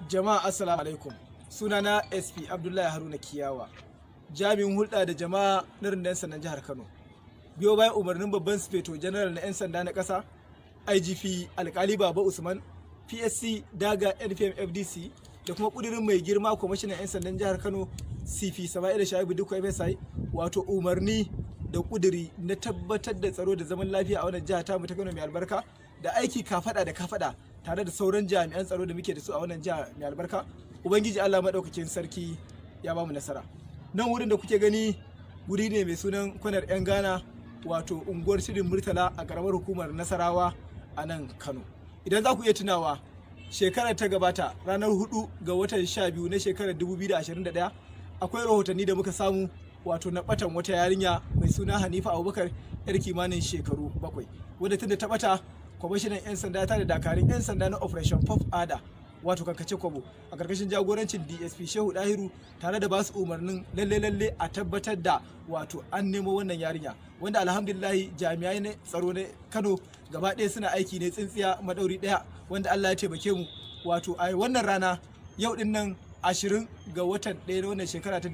Jama'a, assalamu alaikum. Sunana SP Abdullahi Haruna Kiyawa, jami'in hulɗa da jama'a na rundunar sandan jihar Kano. Biyo bayan umarnin babban sufeto general na 'yan sanda na ƙasa, IGP Alkali Baba Usman, PSC Daga NPM FDC, da kuma ƙudurin mai girma kwamishinan 'yan sandan jihar Kano, CP Sama'ila Shaibu Dikko FSI, wato umarni da ƙuduri na tabbatar da tsaro da zaman lafiya a wannan jiha tamu ta Kano mai albarka, da aiki kafada da kafada tare da sauran jami'an tsaro da muke da su a wannan jiha mai albarka. Ubangiji Allah maɗaukakin sarki ya bamu nasara. Nan wurin da kuke gani wuri ne mai sunan Kwanar 'Yan Ghana, wato unguwar Shirin Murtala a karamar hukumar Nasarawa a nan Kano. Idan za ku iya tunawa, shekarar ta gabata, ranar 4 ga watan 12 na shekarar 2021, akwai rahotanni da muka samu, wato na batan wata yarinya mai suna Hanifa Abubakar, yar kimanin shekaru 7, wadda tunda ta bata, kwamishinan 'yan sanda ta da dakarun 'yan sanda na Operation Puff Adder, wato kankace kwabo, a karkashin jagorancin DSP Shehu Dahiru, tare da basu umarnin lalle lalle a tabbatar da wato an nemo wannan yarinya, wanda alhamdulillahi jami'ai na tsaro na Kano gaba ɗaya suna aiki ne tsintsiya madauri ɗaya, wanda Allah ya taimake mu, wato a wannan rana yau din nan, 20 ga watan 1 na wannan shekara ta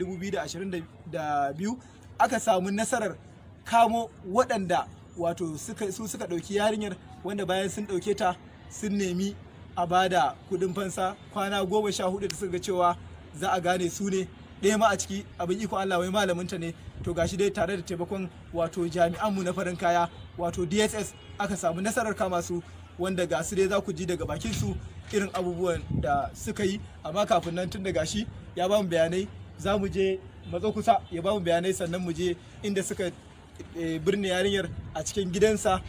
2022, aka samu nasarar kamo waɗanda wato su suka ɗauki yarinyar, wanda bayan sun ɗauke ta sun nemi a bada kuɗin fansa kwana 14 da suka ga cewa za a gane su ne. Ɗaya ma a ciki, abin iko Allah, wai malaminta ne. To gashi dai, tare da taimakon wato jami'anmu na farin kaya, wato DSS, aka samu nasarar kama su, wanda ga su dai za ku ji daga bakin su irin abubuwan da suka yi. Amma kafin nan, tun da gashi ya ba mu bayanai, za mu je matso kusa ya ba mu bayanai, sannan mu je inda suka birne yarinyar a cikin gidansa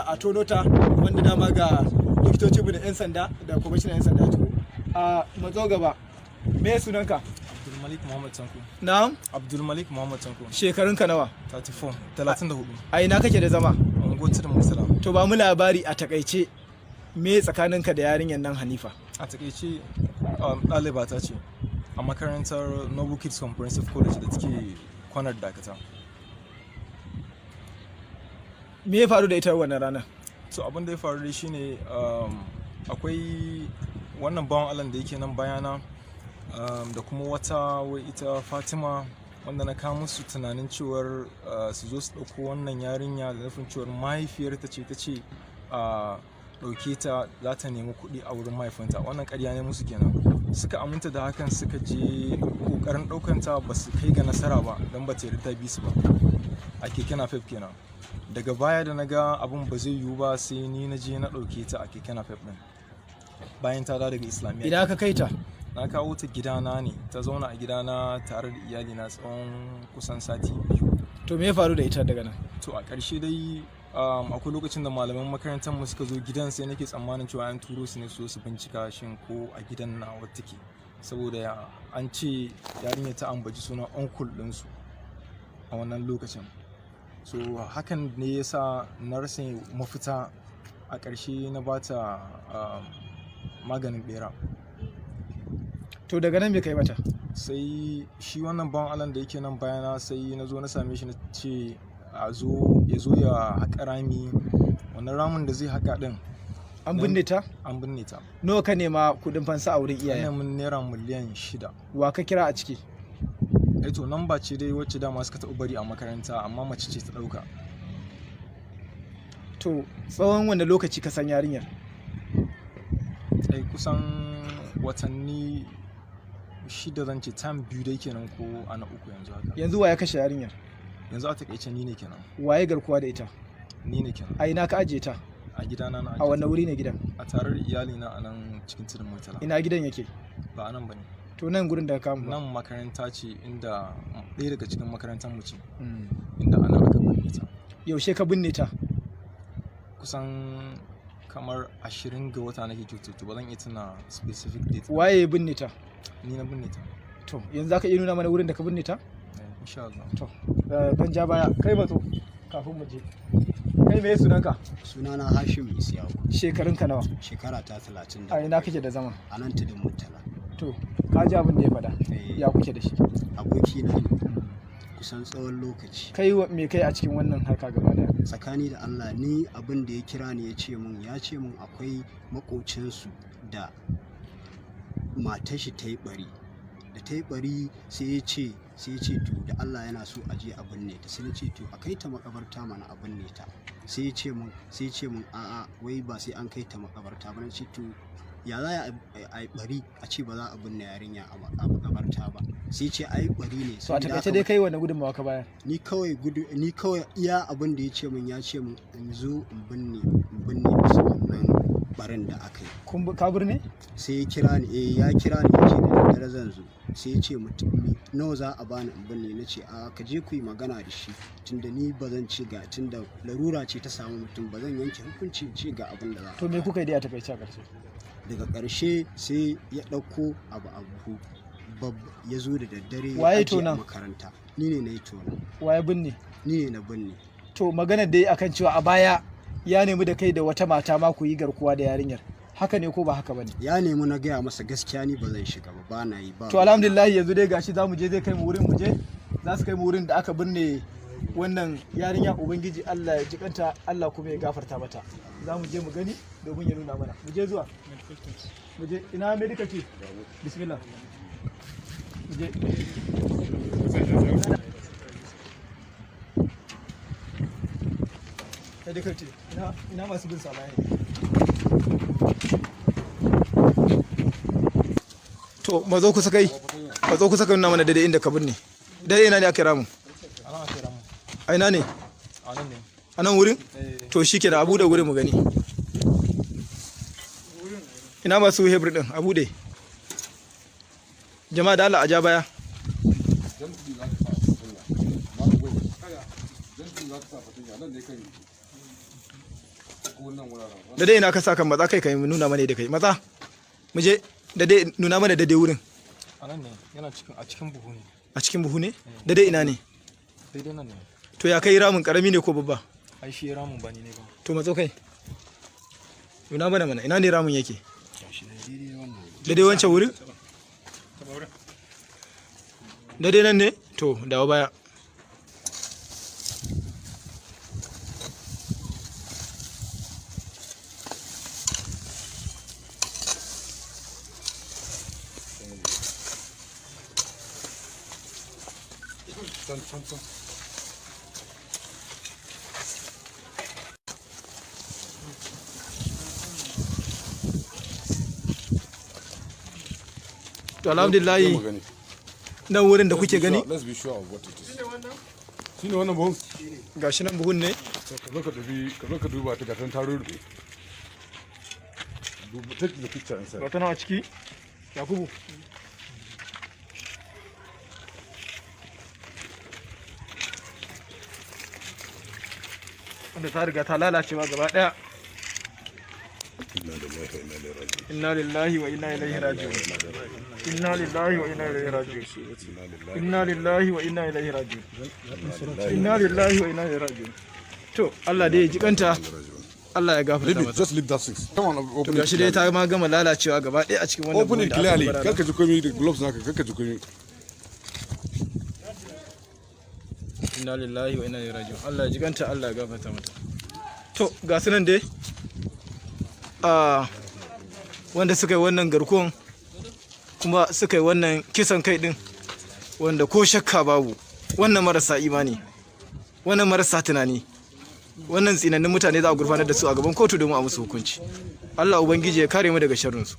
a tono ta, wanda dama ga likitocin mu da 'yan sanda da kwamishinan 'yan sanda ya turo. A matso gaba. Me sunanka? Abdulmalik Muhammad Tanko. Na'am? Abdulmalik Muhammad Tanko. Shekarunka nawa? 34, 34. A ina kake da zama? Unguwar Tudun Murtala. To, ba mu labari a takaice, me tsakaninka da yarinyar nan Hanifa? A takaice, ɗaliba ta ce a makarantar Noble Kids Comprehensive College da take Kwanar Dakata. Me ya faru da ita wannan rana? To, abin da ya faru dai shine akwai wannan bawan Allah da yake nan bayana da kuma wata wai ita Fatima, wanda na kawo musu tunanin cewar su zo su ɗauko wannan yarinya da nufin cewar mahaifiyarta ce ta ce a ɗauke ta, za ta nemi kuɗi a wurin mahaifinta. Wannan ƙarya ne musu kenan. Suka aminta da hakan, suka je ƙoƙarin ɗaukanta, ba su kai ga nasara ba don ba ta yarda ta bi su ba a keke napep kenan. Daga baya da na ga abun ba zai yiwu ba, sai ni na je na ɗauke ta a keke napep ɗin bayan ta dawo daga Islamiyya. Ina ka kai ta? Na kawo ta gidana ne, ta zauna a gidana tare da iyalina tsawon kusan sati 2. To, me ya faru da ita daga nan? To, a ƙarshe dai akwai lokacin da malaman makarantar mu suka zo gidan, sai nake tsammanin cewa an turo su ne su zo su bincika shin ko a gidan nawa take, saboda an ce yarinya ta ambaci sunan uncle ɗinsu a wannan lokacin. So hakan ne ya sa na rasa mafita, a ƙarshe na bata maganin bera. To, daga nan me kai mata? Sai shi wannan bawan Allah da yake nan bayana, sai na zo na same shi, na ce a zo ya zo ya haƙa rami. Wannan ramin da zai haƙa ɗin An binne ta? An binne ta. Nawa ka nema kudin fansa a wurin An iyayen? nemi naira miliyan 6. Wa ka kira a ciki? Eh, to, namba ce dai wacce dama suka taɓa bari a makaranta, amma mace ce ta ɗauka. To, tsawon wanda lokaci ka san yarinyar? Eh, kusan watanni 6 zan ce, term 2 dai kenan, ko ana 3 yanzu haka. Yanzu wa ya kashe yarinyar? Yanzu a takaice ni ne kenan. Waye garkuwa da ita? Ni ne kenan. A ina ka ajiye ta? A gidana na A ajiye wanne ta. wuri ne gidan? A tare da iyalina a nan cikin Tudun Murtala. Ina gidan yake? Ba a nan ba ne. To, nan gurin da ka kama ba? Nan makaranta ce, inda ɗaya daga cikin makarantar mu ce inda ana aka binne ta. Yaushe ka binne ta? Kusan kamar 20 ga wata nake kyautata, ba zan iya tuna specific date ba. Waye ya binne ta? Ni na binne ta. To, yanzu zaka iya nuna mana wurin da ka binne ta? Eh, insha Allah. To, ban ja baya, kai matso kafin mu je. Kai, me sunanka? Sunana Hashim Isiyaku. Shekarunka nawa? Shekara ta 30. A ina kake da zama? A nan Tudun Murtala. To, ka ji abin da ya faɗa. Eh. Ya kuke da shi? Abokina ne kusan tsawon lokaci. Kai me kai a cikin wannan harka gaba daya? Tsakani da Allah, ni abin da ya kira ni ya ce mun akwai makocinsu da matar shi ta yi bari. Da ta yi bari sai ya ce to da Allah yana so a je a binne ta. Sai na ce to a kai ta makabarta mana a binne ta. Sai ya ce mun a'a, wai ba sai an kai ta makabarta ba. Na ce to ya za a yi bari a ce ba za a binne yarinya a makabarta ba? Sai ce ai bari ne. To a saboda takaice haka dai kai wani gudunmawa ka bayar? Ni kawai iya abin da ya ce mun, ya ce mun in zo in binne musu wannan barin da aka yi. Ka birne? Sai ya kira ni, eh, ya kira ni, ya ce da daddare zan zo. Sai ya ce nawa za a bani in binne? Na ce a ka je ku yi magana da shi, tunda ni ba zan ce ga, tunda larura ce ta samu mutum, ba zan yanke hukunci in ce ga abin da za a To me kuka yi dai a takaice a ƙarshe? Daga ƙarshe sai ya ɗauko abu a buhu ya zo da daddare ya Waye ajiye a tonon? makaranta. Ni ne na yi tono. Waye binne? Ni ne na binne. To magana dai akan cewa a baya ya nemi da kai da wata mata ma ku yi garkuwa da yarinyar, haka ne ko ba haka bane? Ya nemi. Na gaya masa gaskiya ni ba zan shiga ba, ba na yi ba. To alhamdulillah, yanzu dai gashi za mu je, zai kai mu wurin, mu je, za su kai mu wurin da aka binne wannan yarinya. Ubangiji Allah ya jikanta, Allah kuma ya gafarta mata. Za mu je mu gani domin ya nuna mana. Mu je zuwa, mu je. Ina medical team? Bismillah, mu je. Medical team, ina masu bin sa baya? To mazo kusa kai, mazo kusa ka nuna mana daidai inda ka binne. Daidai ina ne aka ramu? A nan aka yi ramin. A ina ne? A nan ne. A nan wurin? Eh. To shi kenan, a buɗe wurin mu gani. Ina masu hebr din? A buɗe. Jama'a, da Allah a ja baya. Jamfi za ka sa fatanya. Malam wai. Jamfi za ka sa fatanya nan ne kan ko nan wuraren. Daidai ina ka sa kan? Matsa kai, kai nuna mana da kai. Matsa mu je. Daidai, nuna mana daidai wurin. A nan ne, yana cikin, a cikin buhu ne. A cikin buhu ne? Daidai ina ne? Daidai nan ne. To ya kai ramin, karami ne ko babba? Ai shi ramin, ba ni ne ba. To matso kai, nuna mana mana ina ne ramin yake. Daidai wancan wurin, daidai nan ne. To dawo baya. Can can can. To alhamdulillah, Zo mu gani. nan wurin da kuke gani. Let's be sure of what it is. Shine wannan buhun? Gashi nan buhun ne. To ka zo ka dubi, ka zo ka duba ta, gatan ta rurrufe. Take the picture inside. Ga ta nan a ciki, Yakubu. Wanda ta riga ta lalacewa gaba daya. Inna lillahi wa inna ilaihi raji'un. Inna lillahi wa inna ilaihi raji'un. Inna lillahi wa inna ilaihi raji'un. Inna lillahi wa inna ilaihi raji'un. To Allah dai ya jikanta, Allah ya gafarta Leave it, mata. just leave that six. Come on, To open it. gashi dai clearly. ta ma gama lalacewa gaba ɗaya a cikin wannan Open buhun it da aka clearly. zubar a nan. Kar ka ji komai da gloves naka, kar ka ji komai. Inna lillahi wa inna ilaihi raji'un. Allah ya jiganta, Allah ya gafarta mata. To ga su nan dai a wanda suka yi wannan garkuwan kuma suka yi wannan kisan kai din, wanda ko shakka babu wannan marasa imani, wannan marasa tunani, wannan tsinannun mutane za a gurfanar da su a gaban kotu domin a musu hukunci. Allah ubangiji ya kare mu daga sharrinsu.